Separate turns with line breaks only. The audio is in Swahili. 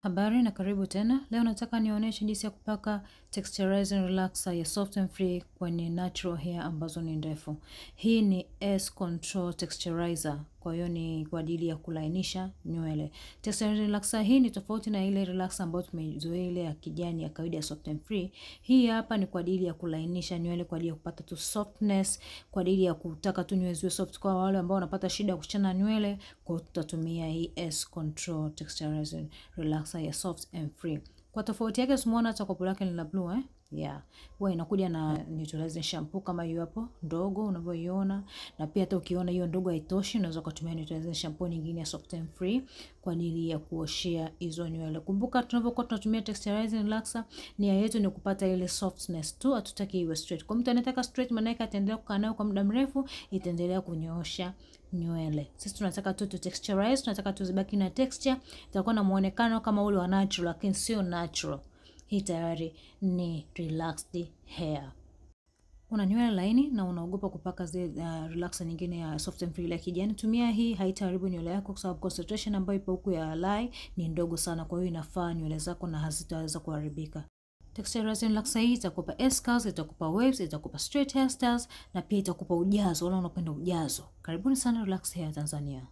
Habari na karibu tena. Leo nataka nionyeshe jinsi ya kupaka texturizing relaxer ya Soft and Free kwenye natural hair ambazo ni ndefu. Hii ni S Control Texturizer, kwa hiyo ni kwa ajili ya kulainisha nywele. Texturizing relaxer hii ni tofauti na ile relaxer ambayo tumezoea, ile ya kijani ya kawaida ya Soft and Free. Hii hapa ni kwa ajili ya kulainisha nywele, kwa ajili ya kupata tu softness, kwa ajili ya kutaka tu nywele ziwe soft. Kwa wale ambao wanapata shida ya kuchana nywele, kwa hiyo tutatumia hii S Control Texturizing Relaxer ya Soft and Free. Kwa tofauti yake tumeona hata kopo lake ni la blue, eh? Yeah. Huwa inakuja na neutralizing shampoo kama hiyo hapo ndogo unavyoiona, na pia hata ukiona hiyo ndogo haitoshi, unaweza kutumia neutralizing shampoo nyingine ya Soft and Free kwa ajili ya kuoshea hizo nywele. Kumbuka tunapokuwa tunatumia texturizing relaxer, nia yetu ni kupata ile softness tu, hatutaki iwe straight. Kwa mtu anataka straight, maana yake ataendelea kukaa nayo kwa muda mrefu, itaendelea kunyoosha nywele. Sisi tunataka tu tu texturize, tunataka tu zibaki na texture, itakuwa na muonekano kama ule wa natural, lakini sio natural. Hii tayari ni relaxed hair. Una nywele laini na unaogopa kupaka zile relaxer nyingine ya Soft and Free ya kijani, tumia hii, haitaharibu nywele yako kwa sababu concentration ambayo ipo huku ya lye ni ndogo sana, kwa hiyo inafaa nywele zako na hazitaweza kuharibika. Texturizing relaxer hii itakupa S curls, itakupa waves, itakupa straight hairstyles na pia itakupa ujazo, wala unapenda ujazo. Karibuni sana Relax Hair Tanzania.